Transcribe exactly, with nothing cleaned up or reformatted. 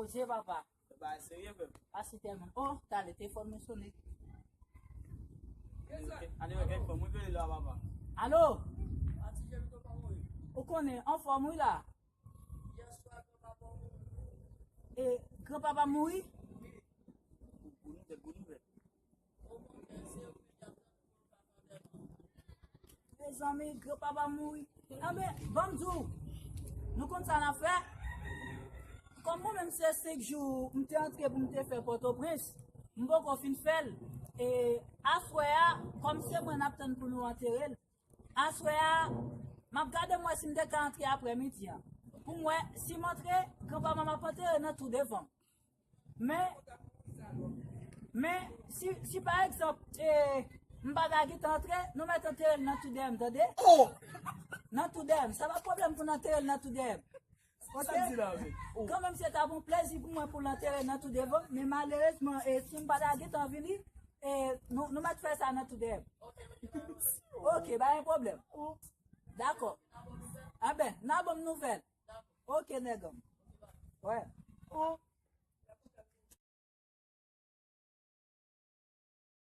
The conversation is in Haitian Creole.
Poze papa. Bagay serye, frè m. Asitè moun. Oh, talè, telefòn mwen sonnen. Ane wè kèk fòm, mwen rele la, papa. Alo? Ou konnen, anfòm wi la. E granpapa mouri? Gwo nouvèl, gwo nouvèl. Mezanmi, granpapa mouri. Anben, ban m di w, nou konn sa n ap fè? Kòm mwen menm se senk jou m te antre pou m te fè Pòtoprens, m poko fin fè l. E aswè a, kòm se mwen n ap tann pou nou antere l, aswè a, m ap gade m wè si m te ka antre aprè midi an. Pou m wè, si m antre, granpapa m ap antere nan tou devan m. Men, men, si, si pa egzanp, e, m pa ta gentan antre, nou mèt antere l nan tou dèyè m, tande? Nan tou dèyè m. Sa pa pwoblèm pou n antere l nan tou dèyè m. Ok? Sa m di la, men. Oh. Kanmenm, se ta bon plezi pou mwen pou l antere nan tou devan, men malerezman, e, si m pa ta gentan vini, e, nou, nou mèt fè sa nan tou dèyè m. Ok, pa gen pwoblèm. Dakò. Anben, n a ban m nouvèl. Ok, nèg an m. Wè. Oh.